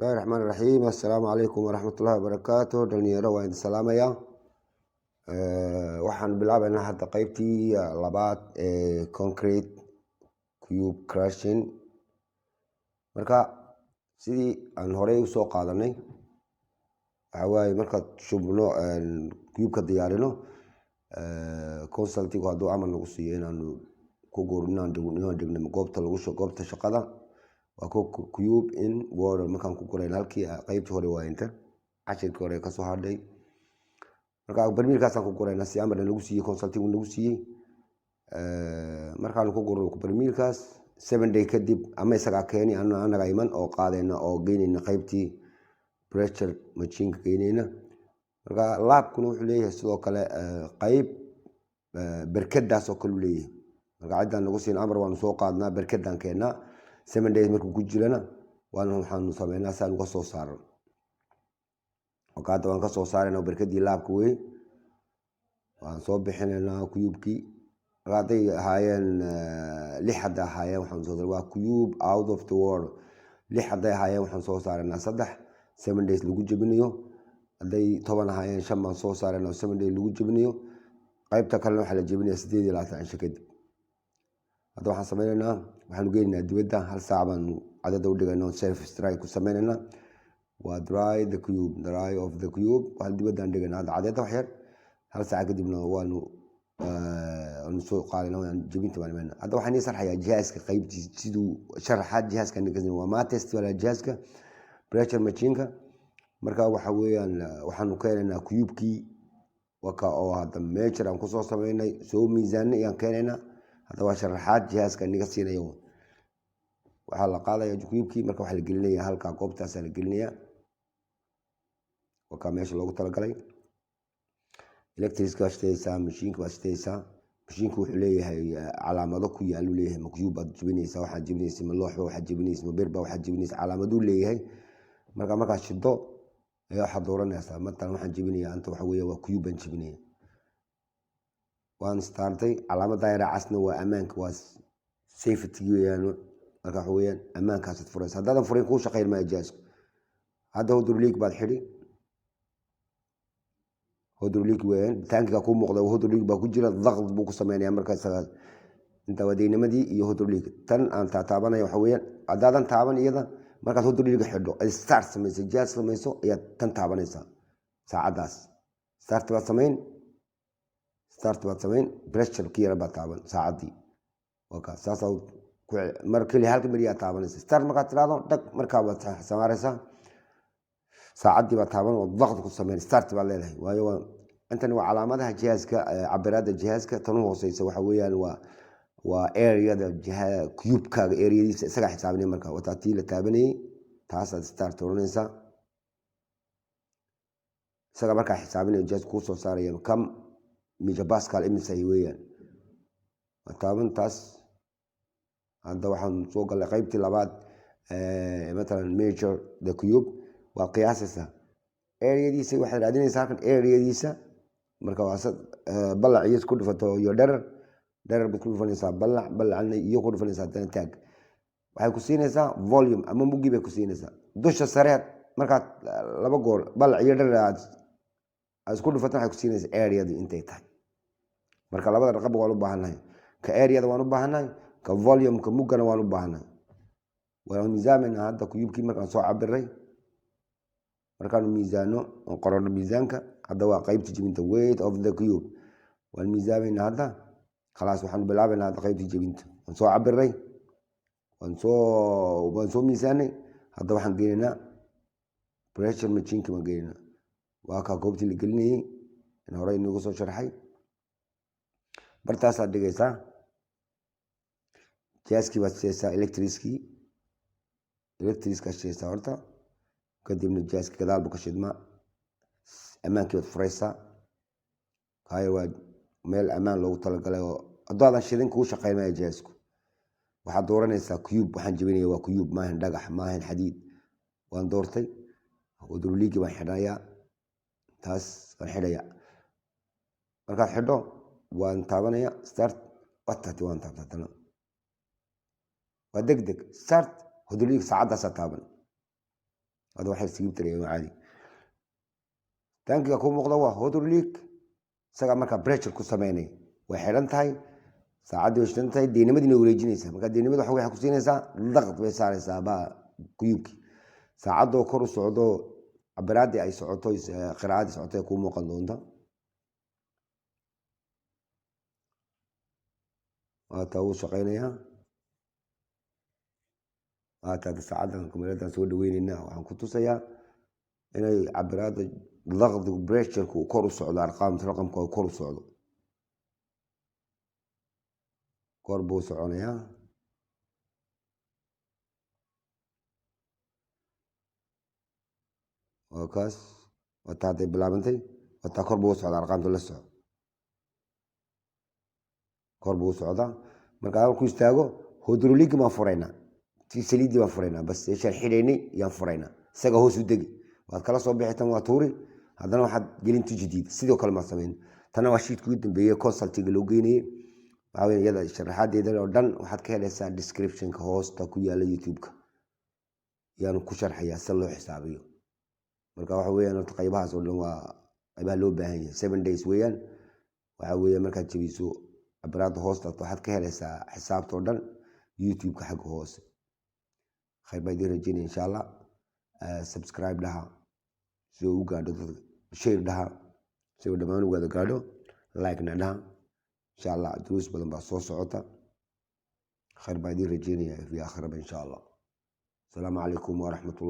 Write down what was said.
Bismillahi raxmaan raxiim. Assalaamu calaykum waraxmatullahi wabarakaatu. Dhalinyaro, waan idin salaamayaa. Waxaan bilaabaynaa hadda qeybtii labaad ee concrete cube crushing. Marka sidii aan horey usoo qaadanay, waxa waaye markaad shubno cube-ka, diyaarino, consultigu hadduu amal nagu siiyo inaanu ku gurno, inaan dhigno goobta lagu goobta shaqada, waa cube in water. Markaan ku gurayna halkii qeybtii hore, waa inta cashirkii hore kasoo hadhay. Marka barmiilkaasaan ku gurayna si amarna nagu siiyey, consultigu nagu siiyey. Markaanu ku gurno barmiilkaas, 7 day kadib ama isagaa keeni, anaga iman oo qaadayna oo geynayna qeybtii pressure machineka geynayna. Marka labkuna wuxuu leeyahay sidoo kale qeyb berkadaas oo kale u leeyahay. Marka ciddaan nagu siin amar, waanu soo qaadnaa, berkadan keennaa. 7 days markuu ku jirana waanu waxaanu sameynaa si aan uga soo saarno. Marka hadda waan kasoo saarayna berkadii labka wey, waan soo bixinaynaa cubekii. Marka hadday ahaayeen lix, hadday ahaayeen, waxaan soo, waa cube out of the water. Lix hadday ahaayeen, waxaan soo saaraynaa saddex, 7 days lagu jebinayo. Hadday 10 ahaayeen, shan baan soo saaraynaa, 7 days lagu jebinayo. Qeybta kalena waxaa la jebinaya 28 cisho kadib. Hadda waxaan sameynaynaa, waxaanu geynaynaa dibadda, hal saac baanu cadada u dhigayna, surface dry ku sameynaynaa. Waa dry the cube, dry of the cube. Waxaan dibaddaan dhigaynaa hadda cadeeda wax yar, hal saac kadibna waanu soo qaadayna, waan jebinta baan imaynaa. Hadda waxaan ii sharxayaa jihaaska qeybtiisa, siduu sharaxaad jihaaska ninka waa Mathys wala jihaaska pressure machineka. Marka waxa weeyaan, waxaanu keenaynaa cubekii waka oo hadda measure aan kusoo sameynay, soo miisaanay ayaan keenaynaa. Hadda waa sharaxaad jihaaska niga siinaya. Waxaa la qaadaya cubekii, marka waxaa la gelinaya halkaa, goobtaasaa la gelinaya. Wakaa meesha loogu talagalay. Electricka baad shidaysaa, mashiinka baad shidaysaa. Mashiinku wuxuu leeyahay calaamado ku yaalu leeyahay. Ma cube baad jebinaysaa waxaad jebinaysa, ma looxba waxaad jebinaysa, ma birba waxaad jebinaysa, calaamaduu leeyahay. Marka markaad shido ayaa waxaad dooranaysaa, matalan waxaan jebinaya anta waxa weeye waa cube baan jebinaya. Waan startay. Calaamada yara casna waa ammaanka, waa safety weeyaan. Marka waxa weeyaan ammaankaasaad furaysa. Haddaadan furin, kuu shaqayn maayo jaasku. Hadda hydraulic baad xidhi, hydraulic weeyaan taankiga kuu muuqda, hydraulic baa ku jira, daqd buu ku sameynaya. Marka isaga inta wadeenimadii iyo hydraulic tan aan taataabanaya waxa weeyaan, haddaadan taaban iyada, markaad hydraulic xidho, ay start samayso, jaas samayso, ayaad tan taabanaysaa saacaddaas. Start baad samayn, start baad samayn, pressure ki yara baad taaban saacaddii. Waa kaas, saasaa mar keliya halka meriyaa taabanaysa. Start markaad tiraahdo, dhag, markaa baad samaaraysaa, saacaddii baad taaban oo daqd ku sameyn, start baad leedahay. Waayo waa intani, waa calaamadaha jihaaska, cabiraadda jihaaska. Tan u hooseysa waxa weeyaan waa areada jiha cubekaaga, areadiisa isagaa xisaabinay. Marka wataa tii la taabanayay, taasaad start oranaysaa. Isaga markaa xisaabinaya, jihaas kuu soo saaraya kam megapascal, imisa weeyaan, waa taaban taas. Hadda waxaan soo galnay qaybtii labaad. Matalan measure the cube, waa qiyaasaysaa areadiisa, waxaad raadinaysaa halkan areadiisa. Marka waa ballac iyo isku dhufato iyo dherer. Dherer baad ku dhufanaysaa ballac, ballacna iyo ku dhufanaysaa haddana taag, waxay ku siinaysaa volume ama muggi bay ku siinaysaa dusha sare. Markaad laba goor ballac iyo dherer aad isku dhufato, waxay ku siinaysaa areadii intay tahay. Marka labada raqaba waan u baahannahay, ka areada waan u baahannahay, ka volumeka muggana waan u baahannahay. Waan miisaamayna hadda cubekii markaan soo cabiray. Markaanu miisaano oon qorano miisaanka, hadda waa qaybta jebinta, weight of the cube, waan miisaamayna hadda. Khalaas, waxaanu bilaabaynaa hadda qaybta jebinta. Waan soo cabiray, waan soo miisaanay. Hadda waxaan geynaynaa pressure machineka baan geynaynaa. Waa kaa goobtii la gelinayay in horey inagu soo sharxay. Bartaasaad dhigaysaa, jaaskii baad shidaysaa, electrickii, electrickaa shidaysaa horta, kadibna jaaski gadaal buu ka shidmaa. Ammaankii baad furaysaa, kaayo waa meel ammaan loogu talagalay oo haddaadan shidin kuu shaqayn maayo jaasku. Waxaad dooranaysaa cube. Waxaan jebinaya waa cube, maahan dhagax, maahan xadiid. Waan doortay, hydraulicgii baan xidhayaa, taas waan xidhaya. Markaad xidho, waan taabanaya start. Watati waan taabta haddana, waa deg deg. Start hydraulic, saacaddaasaa taaban. Hada waxay siibtaraya waa caadi. Taankiga kuu muuqda waa hydraulic, isagaa markaa pressure ku sameynaya. Way xidhan tahay saacaddii, way shidan tahay, deynimadiina wareejinaysaa. Marka deynimada waxay ku siinaysaa daqd bay saaraysaa baa kuyubkii. Saacaddoo kor u socdo, cabiraadii ay socoto, qiraa'adii socoto ee kuu muuqan doonta. Waata wuu shaqeynayaa. Waata hadda saacaddan kameradan soo dhaweyneyna, waxaan ku tusayaa inay cabiraadda daqdigu, pressureku kor u socdo, arqaamta raqamka kor u socdo, kor buu soconayaa. Waa kaas, waata hadday bilaabantay, wataa kor buu u socdaa, arqaamta la soco, kor buu u socdaa. Marka halku istaago, hydraulic baan furaynaa, tii saliiddii baan furaynaa, bas meeshaan xidhaynay yaan furaynaa, isaga hoos u degi. Waad kala soo bixi, tan waa tuuri, haddana waxaad gelin ti jadiid. Sidoo kale maad samayn. Tana waa shiidkii ugu dambeeyey consultiga loo geynayay. Waxaa weeye iyada sharaxaadeeda oo dhan waxaad ka helaysaa descriptionka hoosta ku yaala YouTube-ka, yaanu ku sharxayaa sida loo xisaabiyo. Marka waxa weeyaan horta qaybahaas oo dhan waa qaybaha loo baahan yahay. 7 days weeyaan. Waxa weeye markaad jabiso cabiraadda hoosta, waxaad ka helaysaa xisaabta oo dhan YouTube-ka xagga hoose. Khayr baa idiin rajeynaya insha Allah. Subscribe dhaha si uu u gaadho dadka, share dhaha si uu dhammaan u wada gaadho, like-na dhaha insha Allah. Duruus badan baa soo socota. Khayr baa idiin rajeynaya fi aakhiraba insha Allah. Asalaamu calaykum waraxmatullah.